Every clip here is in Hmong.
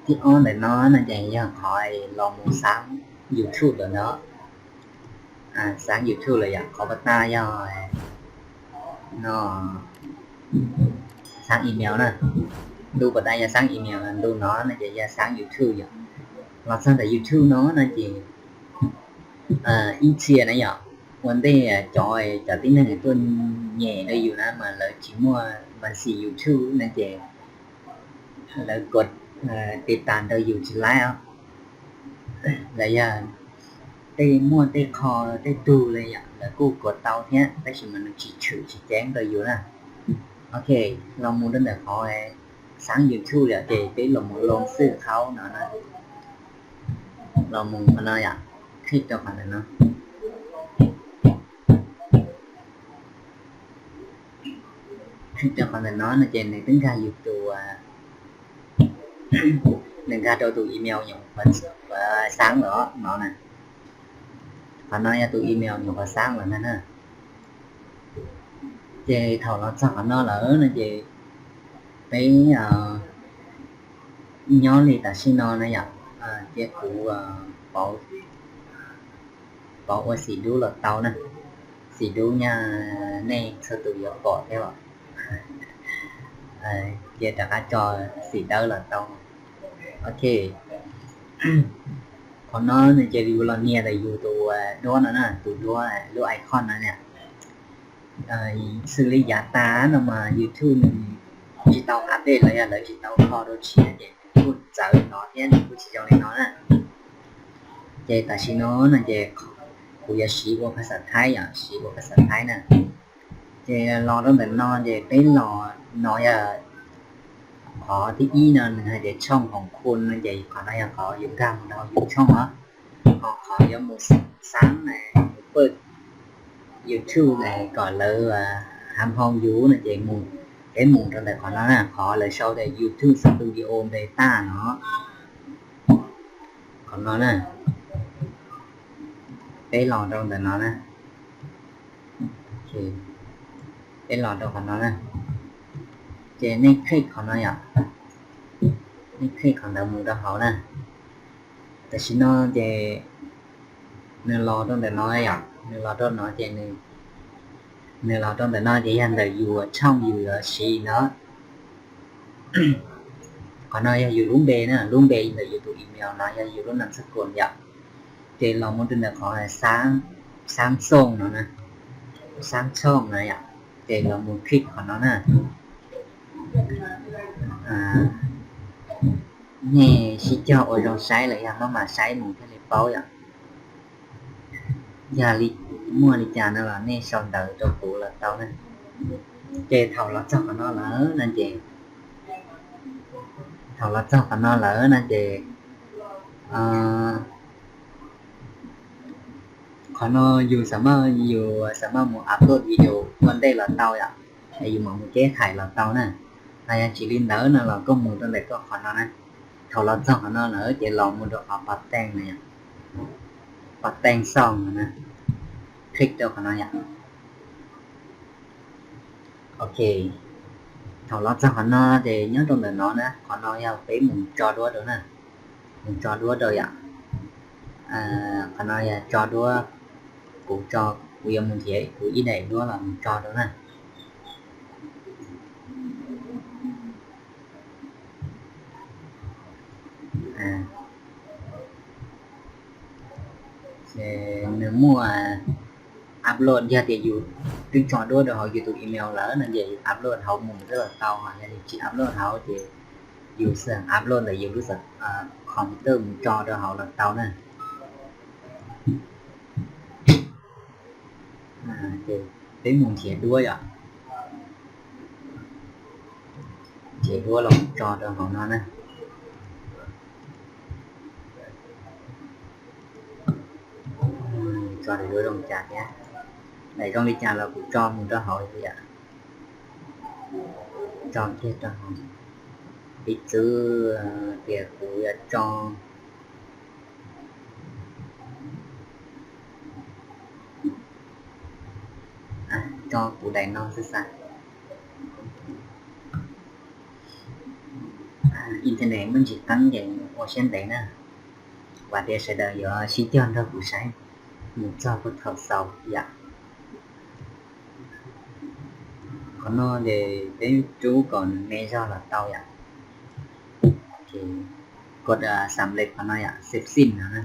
Thib ob ntawm no no ces yog qhov los mus xaab YouTube lawm no. Xaab YouTube lawm yom, qhov pas tas yog no, xaab email na. Ntu pas tas yog xaab email, ntu no no ces yog xaab YouTube yom. Los txog ntawm YouTube no no ces ib txhia na yom, ua ntej cov, cov tib neeg tuaj nyem rau yus na mas lawv tsis muaj npa xim YouTube no ces lawv kov tiv tas rau yus tsis laib os. Los yog tej muaj tej qho tej tug li yom, lawv kuj kov tau thiab tab sis mas nws tsis tshwm tsis ceeb rau yus na. Ok, los mus rau ntawm qhov xaab YouTube yom, ces peb los mus loo xwj khaub no na. Los mus qhov no yom, click rau qhov ntawm no. Click rau qhov ntawm no no ces nws twb nkag yus tus, nws nkag rau tus email nyuam qhuav xaab lawm no na. Qhov no yog tus email nyuam qhuav xaab lawm na. Ces thaum los txog qhov no lawm no ces peb nyob li tam sim no na yom, ces kuv pauv ua xim dub los tau na. Xim dub nyaj nej txhua tus yuav pom thiab los. Cia rov qab tso xim dawb los tau. Ok, qhov no nws ces yus los nias ntawm yus tus duab no na, tus duab lub icon no na. Xws li yav tas no mas YouTube nws tsis tau update los yog lawv tsis tau kho rau tshiab ces nws kuj txawv no thiab nws kuj tsis zoo li no na. Ces tam sim no no ces kuv yuav siv ua phas xas Thaib yom, siv ua phas xas Thaib na. Ces los rau ntawm no ces peb los, no yog qhov thib ib no nws hais tias tshooj hoom khun no ces qhov no yog qhov yus nkag mus rau yus tshooj os. Ho qhov yuav mus xaab mus pawj YouTube kom lawv ham hoo yus no ces mus, peb mus rau ntawm qhov no na, qhov lawv sau tias YouTube Studio Beta no. Qhov no na, peb los rau ntawm no na. Peb los rau qhov no na. Ces nej click qhov no yom, nej click qhov ntawd mus rau hauv na. Tam sim no ces nws los rau ntawm no yom, nws los rau no ces nws, nws los rau ntawm no ces yog ntawm yus tshooj yus yuav siv no. Qhov no yog yus lub npe na, lub npe ntawm yus tus email no yog yus lub nam xab kus yom. Ces los mus rau ntawm qhov xaab xooj no na, xaab xooj no yom. Ces los mus click qhov no na. Nej sib cog ua zoo saib lawm yog maj mam saib mus thiaj li paub yom. Yog li muaj li cas no los nej sau ntawv rau kuv los tau na. Ces thaum los txog qhov no lawm no ces, thaum los txog qhov no lawm no ces qhov no yus xav maj, yus xav maj mus upload video ua ntej los tau yom, es yus mam mus keb khais los tau na. Ho yog tsis li ntawd no los koj mus rau ntawm koj qhov no na. Thaum los txog qhov no lawm ces los mus rau qhov pov teej no, pov teej xooj no na, click rau qhov no yom. Ok, thaum los txog qhov no ces nyob rau ntawm no na, qhov no yog peb mus tso duab rau na, mus tso duab rau yom. Qhov no yog tso duab, kuv tso, kuv yuav mus nrhiav kuv ib daim duab los mus tso rau na. Nws muaj upload, yog tias yus twb tso duab rau hauv yus tus email lawm no ces yus upload hauv mus twb los tau, ho yog yus tsis upload hauv ces yus xav upload ntawm yus lub computer mus tso rau hauv los tau na. Ces peb mus nrhiav duab yom, nrhiav duab los tso rau hauv no na. Tso daim duab zoo li cas thiab, daim zoo li cas los kuv tso mus rau hauv yom. Tso kiag rau hauv, piv txwv tias kuv yuav tso, tso kuv daim no xwb xav. Internet muaj ntsis qeeb ces ua siab ntev na. Vam tias sawv daws yuav sib cog nrog kuv saib mus txog puag thaum xaus yom. Qhov no ces peb rub kom nws me zog los tau yom. Kod xam lej qhov no yom, save scene no na.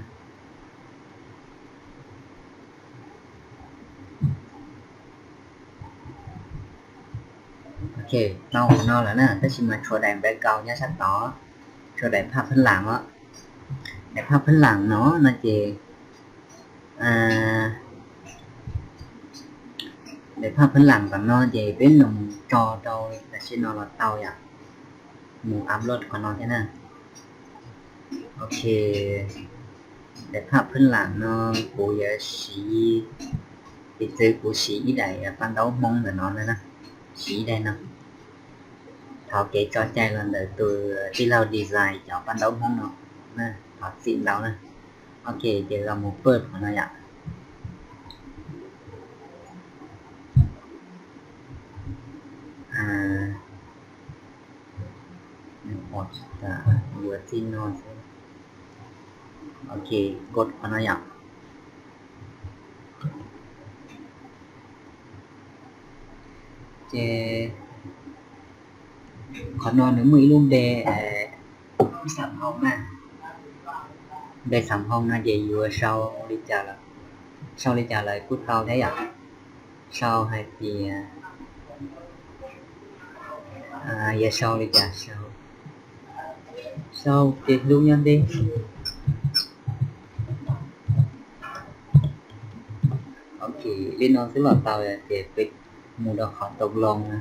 Ok, tau qhov no lawm na, tab sis mas tshuav daim background nyob sab tod, tshuav daim phaj phab lam os. Daim phaj phab lam no no ces, daim phaj phab lam tom no ces peb los mus tso rau tam sim no los tau yom. Mus upload qhov no thiab na. Ok, daim phaj phab lam no kuv yuav siv, piv txwv kuv siv ib daim paj ntaub Hmoob ntawm no na, siv ib daim no. Thov kev tso cai los ntawm tus tij laug design cov paj ntaub Hmoob no, thov txim ntau na. Ok, ces los mus pawj qhov no yom. Yuav txij no xwb. Ok, kod qhov no yom. Ces qhov no nws muaj ib lub npe, ib xam hoo na. Npe xam hoo no ces yuav sau li cas, sau li cas lawv kuj tau thiab yom. Sau hais tias, yog sau li cas sau, sau ces hlub nyob ntej. Ok, li no xwb los tau ces peb mus rau qhov tau loo na.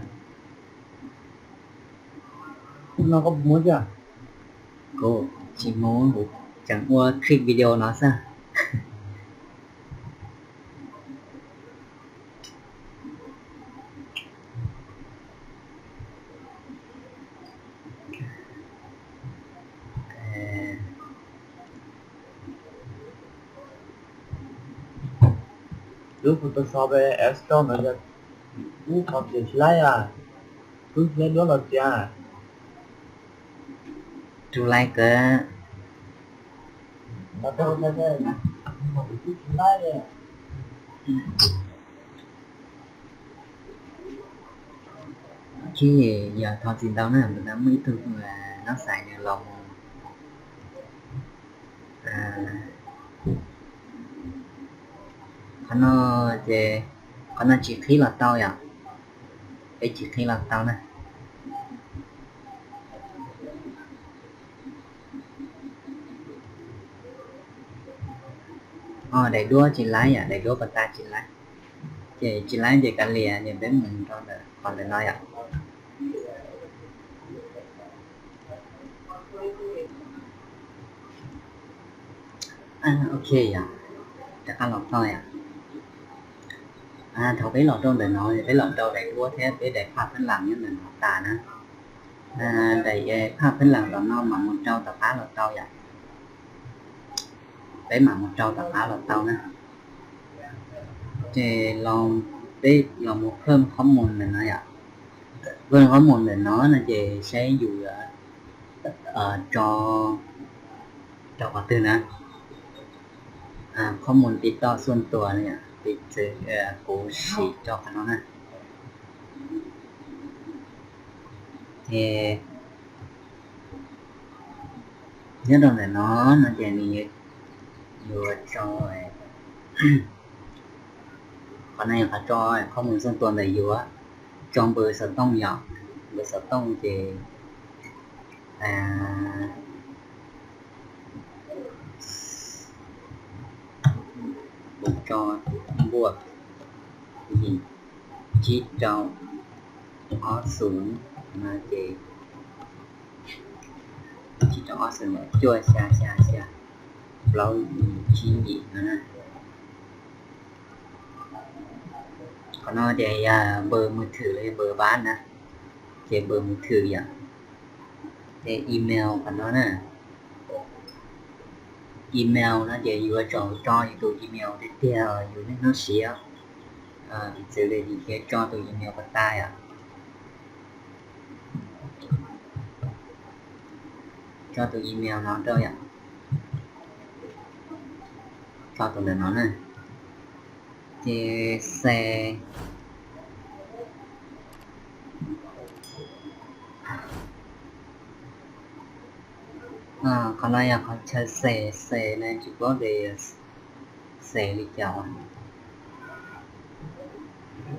No koj muab tso. Kuv tsis muab, kuv tseem ua clip video no xwb. Lub Photoshop App Store no yog lub qhov tias tsis laib, twb tsis laib duab los tias. Tsis laib kawg. Ces yog thov txim ntau na, ntawm no muaj ib tug nab xais nws los mus, qhov no ces, qhov no tsis qhib los tau yom, peb tsis qhib los tau na. Daim duab tsis laib yom, daim duab pas tas tsis laib. Ces tsis laib ces kav liam, ces peb mus rau ntawm qhov ntawm no yom. Ok yom, rov qab los txog yom. Thaum peb los rau ntawm no, peb los rau daim duab thiab peb daim phaj phab lam nyob ntawm no tas na. Daim phaj phab lam tom no mam mus rau tom qab los tau yom. Peb mam mus rau tom qab los tau na. Ces los, peb los mus phawj qhob mus ntawm no yom. Phawj qhob mus ntawm no no ces saib yus yuav tso rau qhov twg na. Qhob mus TikTok xuaj tuas no yom, piv txwv kuv siv rau qhov no na. Ces nyob rau ntawm no no ces nws yuav tso, qhov no yog qhov tso qhob mus xuaj tuas ntawm yus, tso npawb xov tooj yom, npawb xov tooj ces kuv tso npuaj yim tsib rau ob xoom no ces, tsib rau ob xoom no cuaj xya xya xya plaub yim tsib yim no na. Qhov no ces yog npawb mus thwm los yog npawb pab na, ces npawb mus thwm yom. Ces email qhov no na, email no ces yuav tsum tso yus tus email tiag tiag yus niaj hnub siv, piv txwv li yus cia tso tus email pas tas yom. Tso tus email no rau yom. Tso tus ntawm no na. Ces save. Qhov no yog qhov chaw save, save na tsis paub tias save li cas.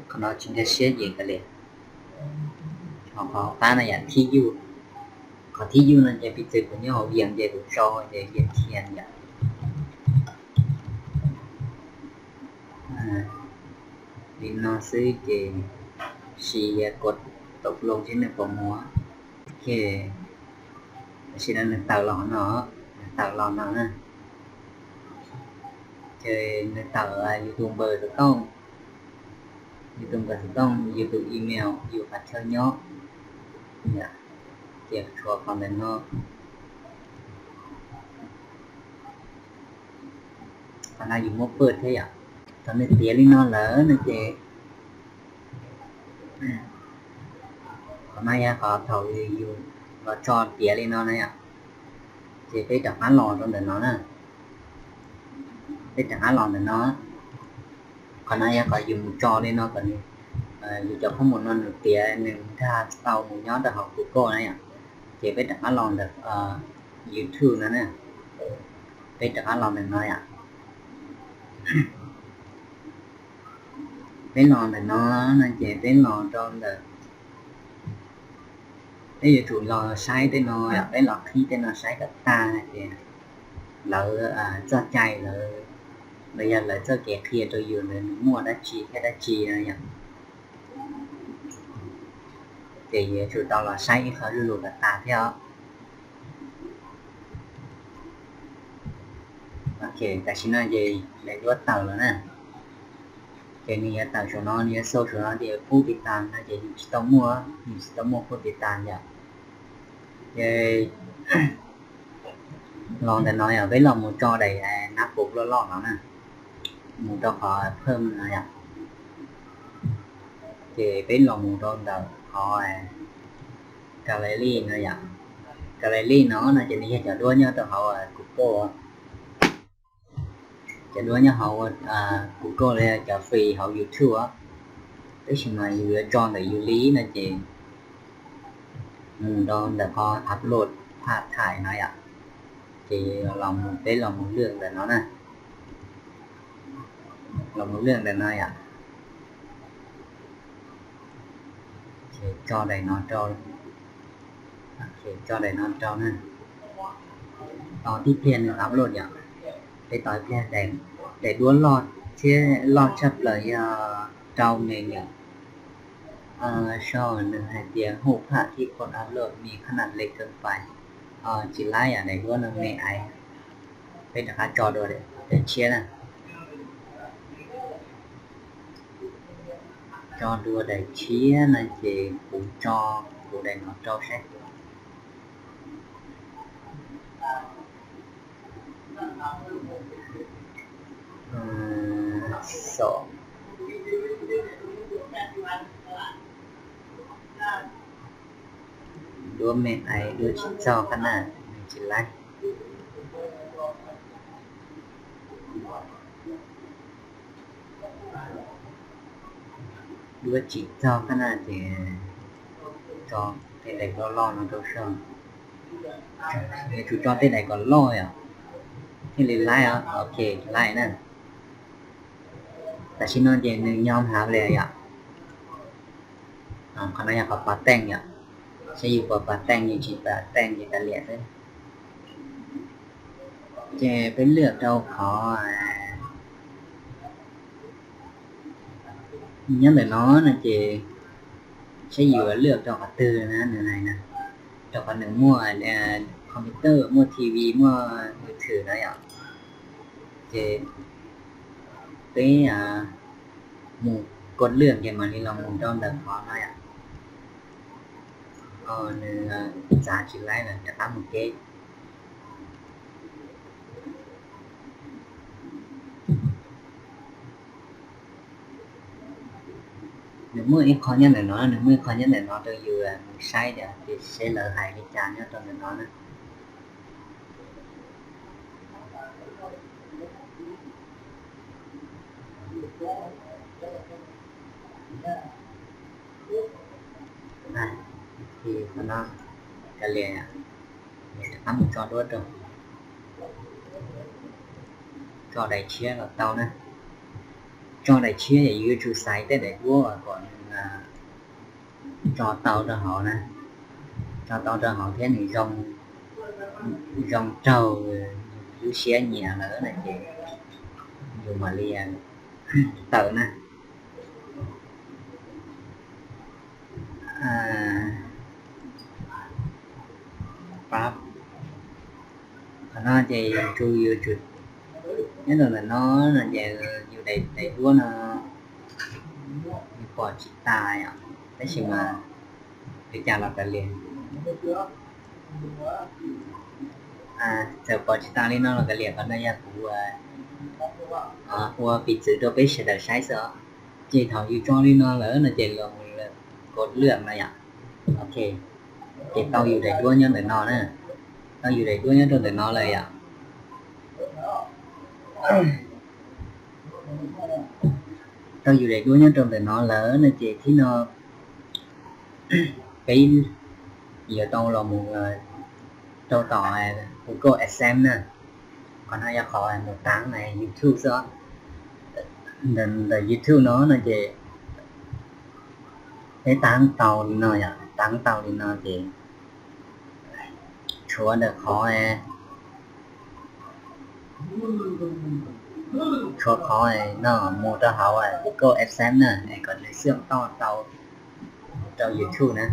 Qhov no tsis nkag siab ces kav liam. Ho qhov qab no yom, thib yuj. Qhov thib yuj no ces piv txwv kuv nyob hauv Vias ces kuv tso ces Vias Thias yom. Li no xwb ces sis kuv tau loo seb nws puas mus. Ok, tam sim no nws tawm los no, nws tawm los no na. Ces nws tawm yus tus npawb xov tooj, yus tus npawb xov tooj, yus tus email, yus qhov chaw nyob. Ces tshuav qhov ntawm no. Qhov no yus muab pawj thiab yom. Thaum nws tiav li no lawm no ces, qhov no yog qhov thaum yus los tso tiav li no na yom. Ces peb rov qab los rau ntawm no na. Peb rov qab los ntawm no. Qhov no yog qhov yus mus tso li no kom nws, yus cov khoom mus no nws tiav nws nkag tau mus nyob rau hauv Google na yom. Ces peb rov qab los ntawm YouTube no na. Peb rov qab los ntawm no yom. Peb los ntawm no no ces peb los rau ntawm, peb yuav tsum los saib tej no yom, peb los qhib tej no saib kom tag hais tias lawv txoj cai lawv, los yog lawv txoj kev qhia rau yus ntawd nws muaj dab tsi thiab dab tsi no yom. Ces yuav tsum tau los saib ib qho zuj zus kom tag thiab os. Ok, tam sim no ces daim duab tawm lawm na. Ces nws yuav tawm saum no, nws yuav xau saum no tias pub tiv tas no ces yus tsis tau muaj, yus tsis tau muaj pub tiv tas yom. Ces los ntawm no yog peb los mus tso daim nab pus loj loj no na, mus rau qhov phawj no yom. Ces peb los mus rau ntawm qhov gallery no yom. Gallery no no ces nws yog cov duab nyob rau hauv Google, cov duab nyob hauv Google los yog cov free hauv YouTube. Tab sis mas yus yuav tso ntawm yus li no ces mus rau ntawm qhov upload phaj thaiv no yom. Ces los mus, peb los mus lwaj ntawm no na. Los mus lwaj ntawm no yom. Ces tso daim no rau, ces tso daim no rau na. Tos tib pliag nws upload yom. Peb tos ib pliag, daim duab loj thiab loj tshaj plaws yog rau me nyuam. Sau nws hais tias รูปภาพที่คนอัพโหลดมีขนาดเล็กเกินไป. Tsis laib yom, daim duab no me aiv. Peb rov qab tso dua daim tshiab na. Tso dua daim tshiab no ces kuv tso kuv daim no rau seb. Xom. Duab me aiv, duab tsis txog qab na, nws tsis laib. Duab tsis txog qab na ces tso tej daim loj loj no rau seb. Yuav tsum tso tej daim kom loj yom, thiaj li laib os. Ok, laib na. Tam sim no ces nws nyob hauv li yom. Qhov no yog qhov pas teej yom. Saib yus puas pas teej, yus tsis pas teej ces kav liam xwb. Ces peb lwaj rau qhov nyob ntawm no no ces saib yus lwaj rau qhov twg na, nws hais na, rau qhov nws muaj computer, muaj T V, muaj mws thwm na yom. Ces peb mus kos lwaj ces mam li los mus rau ntawm qhov no yom. Nws txav tsis laib lawm, rov qab mus ke. Nws muaj ib qho nyob ntawm no, nws muaj ib qho nyob ntawm no rau yus mus saib tias seb lawv hais li cas nyob rau ntawm no na. Ces qhov no kav liam, rov qab mus tso duab rau, tso daim tshiab los tau na. Tso daim tshiab yog yuav tsum xaiv tej daim duab uas kom nws tso tau rau hauv na, tso tau rau hauv thiab nws zoo raug lub siab nyiam lawm no ces yus mam li tawm na. Pab, qhov no ces yus tsum, yus tsum nyob rau ntawm no no ces yus daim, daim duab no yus pom tsis tas yom, tab sis mas li cas los kav liam. Txawm pom tsis tas li no los kav liam, qhov no yog kuv ua piv txwv rau peb sawv daws saib xwb os. Ces thaum yus tso li no lawm no ces los mus lawm, kov lwam no yom. Ok, ces tau yus daim duab nyob ntawm no na, tau yus daim duab nyob rau ntawm no lawm yom. Tau yus daim duab nyob rau ntawm no lawm no ces thib no peb yuav tau los mus rau tom Google AdSense na. Qhov no yog qhov mus tav YouTube xwb. Ntawm YouTube no no ces peb tav tau li no yom, tav tau li no ces tshuav ntawm qhov, tshuav qhov no mus rau hauv Google AdSense na, es kom nws xwm toj tau rau YouTube na.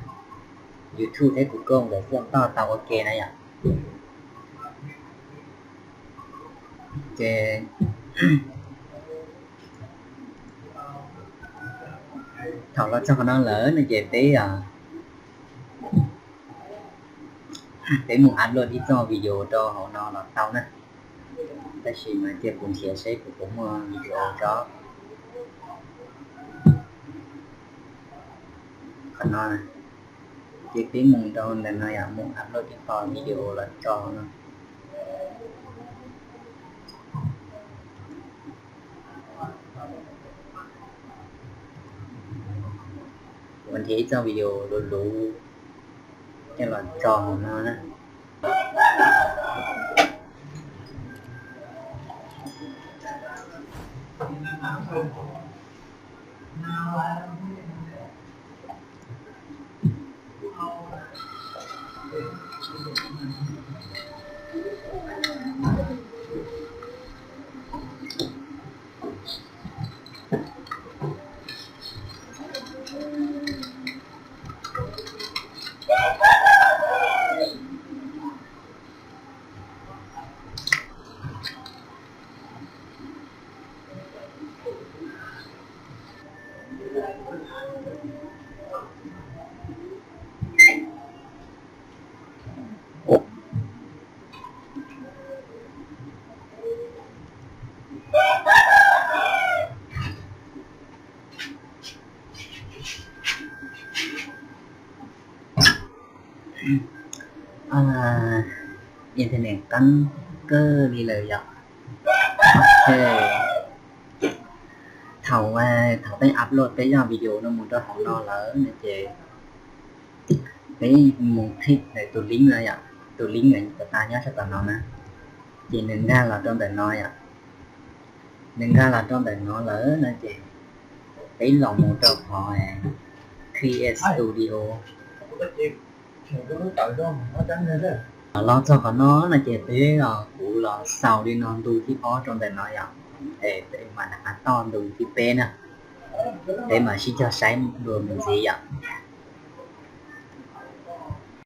YouTube thiab Google nkawd xwm toj tau ua ke na yom. Ces thaum los txog qhov no lawm no ces peb, peb mus upload ib txoj video rau hauv no los tau na. Tab sis mas cia kuv nrhiav seb kuv puas muaj video tso. Qhov no, ces peb mus rau ntawm no yom, mus upload ib qho video los tso no. Kuv nrhiav ib txoj video luv luv coj los tso hauv no na. Internet qab kawg li lawm yom. Ok, thaum, thaum peb upload peb zaj video no mus rau hauv no lawm no ces peb mus click ntawm tus link no yom, tus link uas tas nyob sab tom no na, ces nws nkag los rau ntawm no yom. Nws nkag los rau ntawm no lawm no ces peb los mus rau qhov Create Studio. Los txog qhov no no ces peb, kuv los xaus li no ntu thib ob rau ntawm no yom, es peb mam rov qab toj ntu thib peb na, peb mam sib cog saib dua mus ntxiv yom.